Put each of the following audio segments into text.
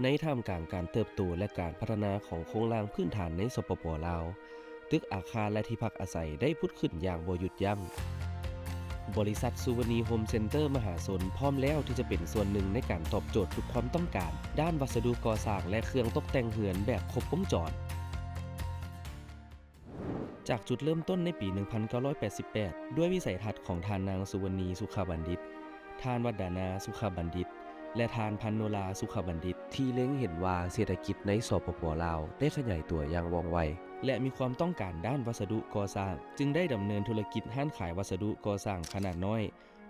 ໃນທ່າມກາງການເຕີບໂຕ ແລະ ການພັດທະນາຂອງໂຄງລ່າງພື້ນຖານໃນ ສປປ ລາວ, ຕຶກອາຄານ ແລະ ທີ່ພັກອາໄສໄດ້ຜຸດຂຶ້ນຢ່າງບໍ່ຢຸດຢັ້ງ. ບໍລິສັດ ສຸວັນນີ ໂຮມເຊັນເຕີ ມະຫາຊົນ ພ້ອມແລ້ວທີ່ຈະເປັນສ່ວນໜຶ່ງໃນການຕອບໂຈດທຸກຄວາມຕ້ອງການດ້ານວັດສະດຸກໍ່ສ້າງ ແລະ ເຄື່ອງຕົກແຕ່ງເຮືອນແບບຄົບວົງຈອນ. ຈາກຈຸດເລີ່ມຕົ້ນໃນປີໜຶ່ງພັນເກົ້າຮ້ອຍແປດສິບແປດ ດ້ວຍວິໄສທັດຂອງທ່ານນາງ ສຸວັນນີ ສຸຂະບັນດິດ, ທ່ານ ວັດດານາ ສຸຂະບັນດິດ ແລະ ທ່ານ ພັນໂນລາ ສຸຂະບັນດິດ ທີ່ເລັງເຫັນວ່າເສດຖະກິດໃນ ສປປ ລາວ ໄດ້ຂະຫຍາຍຕົວຢ່າງວ່ອງໄວ ແລະ ມີຄວາມຕ້ອງການດ້ານວັດສະດຸກໍ່ສ້າງ, ຈຶ່ງໄດ້ດຳເນີນທຸລະກິດຮ້ານຂາຍວັດສະດຸກໍ່ສ້າງຂະໜາດນ້ອຍ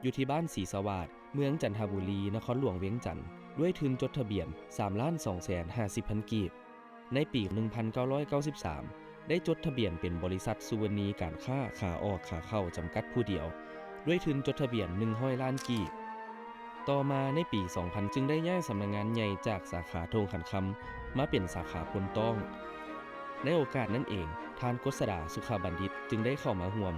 ຢູ່ທີ່ບ້ານສີສະຫວາດ, ເມືອງຈັນທະບູລີ, ນະຄອນຫຼວງວຽງຈັນ, ດ້ວຍທຶນຈົດທະບຽນ ສາມລ້ານສອງແສນຫ້າສິບພັນ ກີບ. ໃນປີໜຶ່ງພັນເກົ້າຮ້ອຍເກົ້າສິບສາມ ໄດ້ຈົດທະບຽນເປັນບໍລິສັດ ສຸວັນນີ ການຄ້າ ຂາອອກຂາເຂົ້າ ຈຳກັດຜູ້ດຽວ, ດ້ວຍທຶນຈົດທະບຽນ ໜຶ່ງຮ້ອຍລ້ານ ກີບ. ຕໍ່ມາໃນປີສອງພັນ ຈຶ່ງໄດ້ຍ້າຍສຳນັກງານໃຫຍ່ຈາກສາຂາທົ່ງຂັນຄຳ ມາເປັນສາຂາໂພນຕ້ອງ. ໃນໂອກາດນັ້ນເອງ, ທ່ານ ກົດສະດາ ສຸຂະບັນດິດ ຈຶ່ງໄດ້ເຂົ້າມາຮ່ວມ.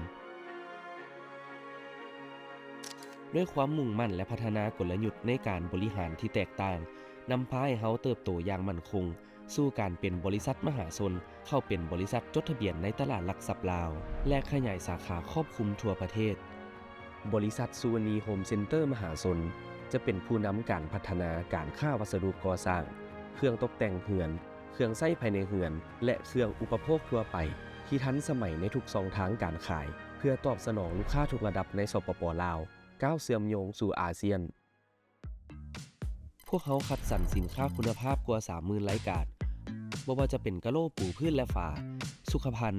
ດ້ວຍຄວາມມຸ່ງໝັ້ນ ແລະ ພັດທະນາກົນລະຍຸດໃນການບໍລິຫານທີ່ແຕກຕ່າງ, ນຳພາໃຫ້ເຮົາເຕີບໂຕຢ່າງໝັ້ນຄົງ ສູ່ການເປັນບໍລິສັດມະຫາຊົນ, ເຂົ້າເປັນບໍລິສັດຈົດທະບຽນໃນຕະຫຼາດຫຼັກຊັບລາວ ແລະ ຂະຫຍາຍສາຂາຄອບຄຸມທົ່ວປະເທດ. ບໍລິສັດ ສຸວັນນີ ໂຮມເຊັນເຕີ ມະຫາຊົນ ຈະເປັນຜູ້ນຳການພັດທະນາການຄ້າວັດສະດຸກໍ່ສ້າງ, ເຄື່ອງຕົກແຕ່ງເຮືອນ, ເຄື່ອງໃຊ້ພາຍໃນເຮືອນ ແລະ ເຄື່ອງອຸປະໂພກທົ່ວໄປ ທີ່ທັນສະໄໝໃນທຸກຊ່ອງທາງການຂາຍ, ເພື່ອຕອບສະໜອງລູກຄ້າທຸກລະດັບໃນ ສປປ ລາວ ກ້າວເຊື່ອມໂຍງສູ່ອາຊຽນ. ພວກເຮົາຄັດສັນສິນຄ້າຄຸນນະພາບກວ່າສາມໝື່ນລາຍການ, ບໍ່ວ່າຈະເປັນກະໂຫຼ ປູພື້ນ ແລະ ຝາ, ສຸຂະພັນ,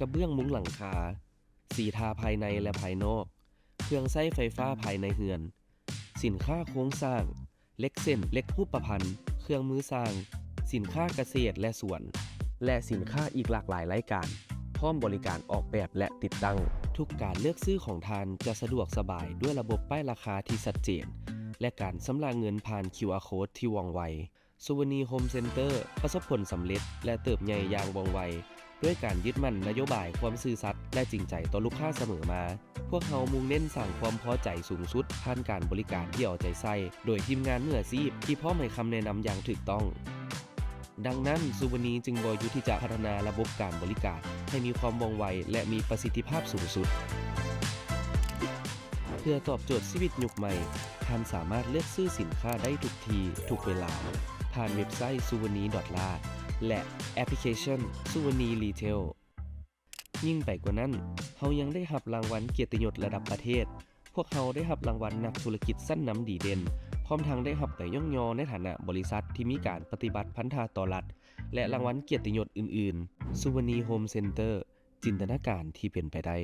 ກະເບື້ອງມຸງຫຼັງຄາ, ສີທາພາຍໃນ ແລະ ພາຍນອກ, ເຄື່ອງໃຊ້ໄຟຟ້າພາຍໃນເຮືອນ, ສິນຄ້າໂຄງສ້າງ, ເຫຼັກເສັ້ນ, ເຫຼັກຮູບປະພັນ, ເຄື່ອງມືຊ່າງ, ສິນຄ້າກະເສດ ແລະ ສວນ ແລະ ສິນຄ້າອີກຫຼາກຫຼາຍລາຍການ, ພ້ອມບໍລິການອອກແບບ ແລະ ຕິດຕັ້ງ. ທຸກການເລືອກຊື້ຂອງທ່ານຈະສະດວກສະບາຍດ້ວຍລະບົບປ້າຍລາຄາທີ່ຊັດເຈນ ແລະ ການຊຳລະເງິນຜ່ານ ຄິວອາ ໂຄດ ທີ່ວ່ອງໄວ. ສຸວັນນີ ໂຮມເຊັນເຕີ ປະສົບຜົນສຳເລັດ ແລະ ເຕີບໃຫຍ່ຢ່າງວ່ອງໄວ ດ້ວຍການຍຶດໝັ້ນນະໂຍບາຍຄວາມຊື່ສັດ ແລະ ຈິງໃຈຕໍ່ລູກຄ້າສະເໝີມາ. ພວກເຮົາມຸ່ງເນັ້ນສ້າງຄວາມພໍໃຈສູງສຸດຜ່ານການບໍລິການທີ່ເອົາໃຈໃສ່ ໂດຍທີມງານມືອາຊີບທີ່ພ້ອມໃຫ້ຄຳແນະນຳຢ່າງຖືກຕ້ອງ. ດັ່ງນັ້ນ, ສຸວັນນີຈຶ່ງບໍ່ຢຸດທີ່ຈະພັດທະນາລະບົບການບໍລິການໃຫ້ມີຄວາມວ່ອງໄວ ແລະ ມີປະສິດທິພາບສູງສຸດ. ເພື່ອຕອບໂຈດຊີວິດຍຸກໃໝ່, ທ່ານສາມາດເລືອກຊື້ສິນຄ້າໄດ້ທຸກທີ່, ທຸກເວລາ, ຜ່ານເວັບໄຊ suwannee.la ແລະ ແອັບພລິເຄຊັນ Suwannee Retail. ຍິ່ງໄປກວ່ານັ້ນ, ເຮົາຍັງໄດ້ຮັບລາງວັນກຽດຕິຍົດລະດັບປະເທດ. ພວກເຮົາໄດ້ຮັບລາງວັນນັກທຸລະກິດຊັ້ນນຳດີເດັ່ນ, ພ້ອມທັງໄດ້ຮັບໃບຍ້ອງຍໍໃນຖານະບໍລິສັດທີ່ມີການປະຕິບັດພັນທະຕໍ່ລັດ ແລະ ລາງວັນກຽດຕິຍົດອື່ນໆ. ສຸວັນນີ ໂຮມເຊັນເຕີ ຈິນຕະນາການທີ່ເປັນໄປໄດ້.